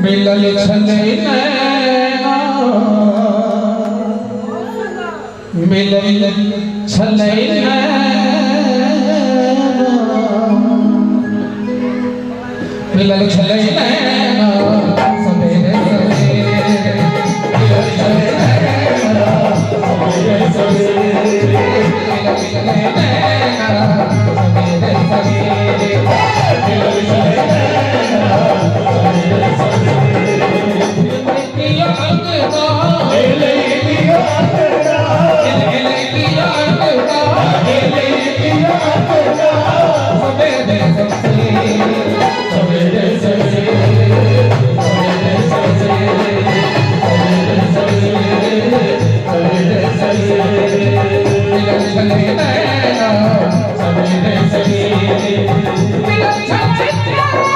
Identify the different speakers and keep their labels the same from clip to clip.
Speaker 1: मिलल छलै नैना, मिलल छलै नैना, मिलल छलै नैना सवेरे सवेरे, मिलल छलै नैना सवेरे सवेरे, मिलल छलै नैना सवेरे सवेरे, मिलल छलै नैना सवेरे सवेरे। लिया अंगना, लिया अंगना, लिया अंगना, लिया अंगना, सवेरे सवेरे, सवेरे सवेरे, सवेरे सवेरे, सवेरे सवेरे, सवेरे सवेरे, मिलल छलै नैना सवेरे सवेरे, मिलल छलै नैना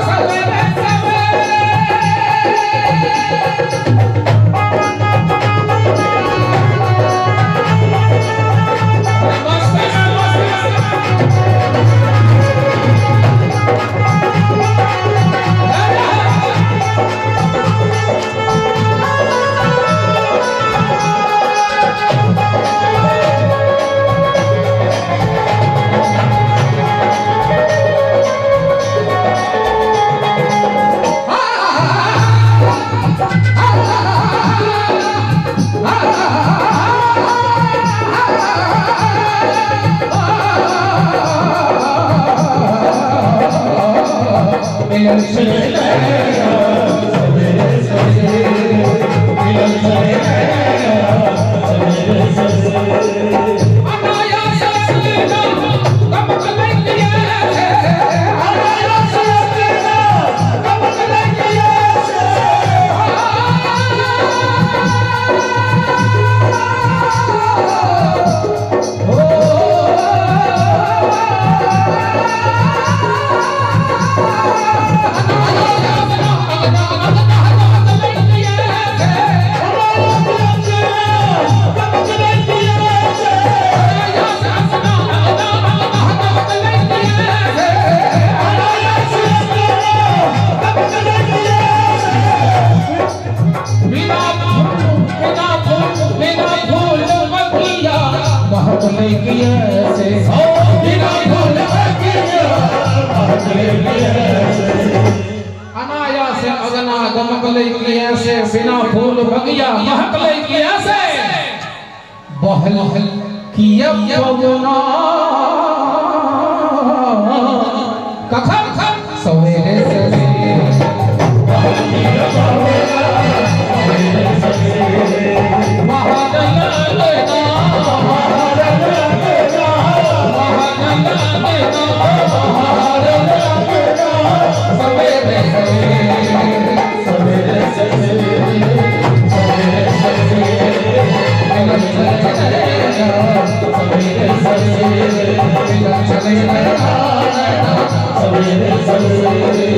Speaker 1: सवेरे सवेरे। मिलल छलै नैना सवेरे सवेरे, मिलल छलै नैना सवेरे सवेरे। अनायास असना गमक लैलिए, अनायास असना गमक लैलिए। बिना बिना फूल, बिना फूल बगिया महक से, बिना फूल बगिया महक से। अनायास अगना गमक से, बिना फूल बगिया महक से, बहल किया पवना कखन सवेरे सवेरे, सवेरे सवेरे, सवेरे सवेरे, सवेरे सवेरे, मिलल छलै नैना सवेरे सवेरे, मिलल छलै नैना सवेरे सवेरे।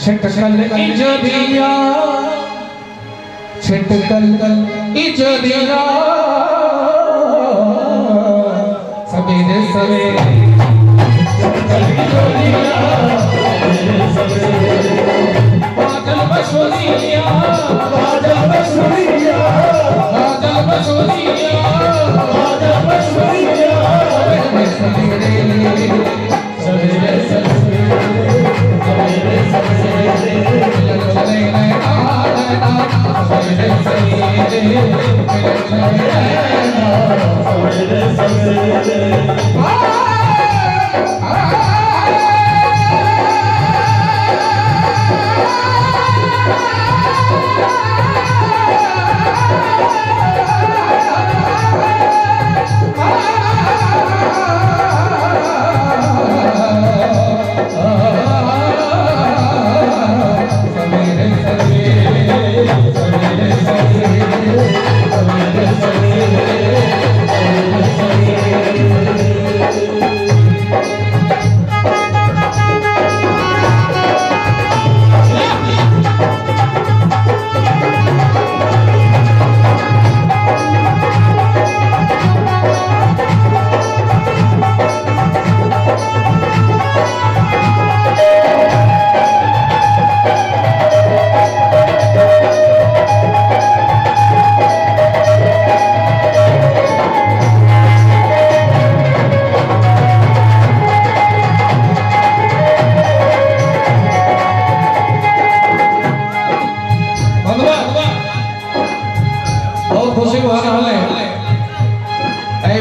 Speaker 1: छिटकल इजरिया छिटकल इजरिया सवेरे सवेरे बादल बसुरिया बादल बसुरिया बादल बसुरिया बादल बसुरिया सवेरे सवेरे सवेरे सवेरे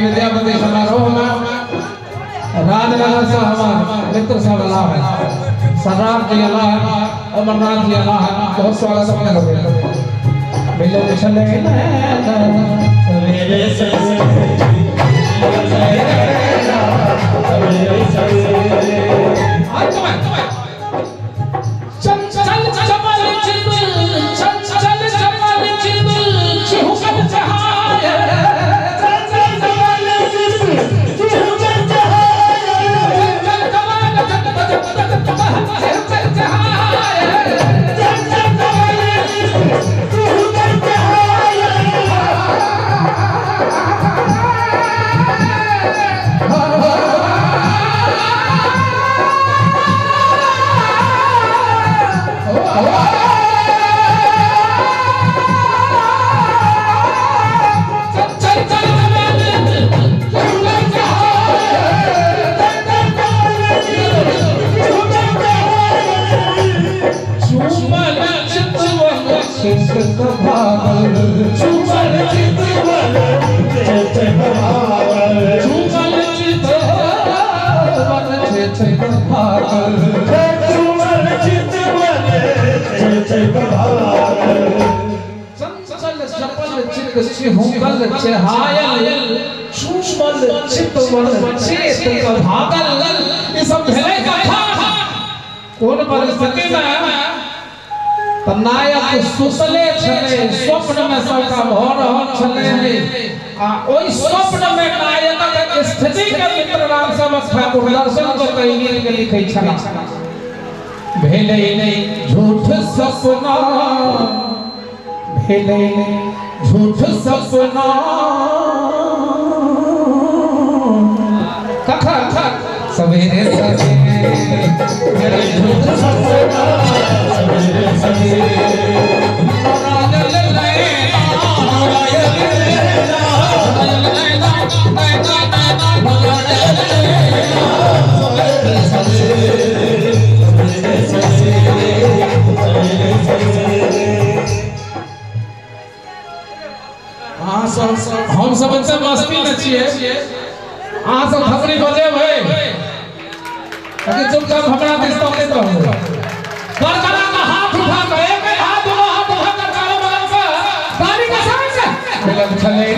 Speaker 1: विद्यापति समारोह में राजनगर से हमारे मित्र साहब अल्लाह है, सर्राफ जी अल्लाह है, अमरनाथ जी अल्लाह है। बहुत स्वागत अपने लोग मिलो चले सवेरे कोन परिस्थिति में नायक सुतले छले, स्वप्न में सबका भ रहल छले आ ओहि स्वप्न में नायकक स्थिति के मित्र राम सेवक ठाकुर दर्शन क के गीत के लिखै छला। भेलै झूठ सपना, भेलै झूठ सपना कखन सवेरे सवेरे झूठ सपना सवेरे सवेरे हम सब मस्ती में छियै, अहाँ सब खबरी बजेबै लेकिन चुपचाप हमरा दिस तकैत रहू। करकरा का हाथ उठा के एक हाथ दोनों हाथ उठा कर चारों बगल से ताली के संग मिलन छले।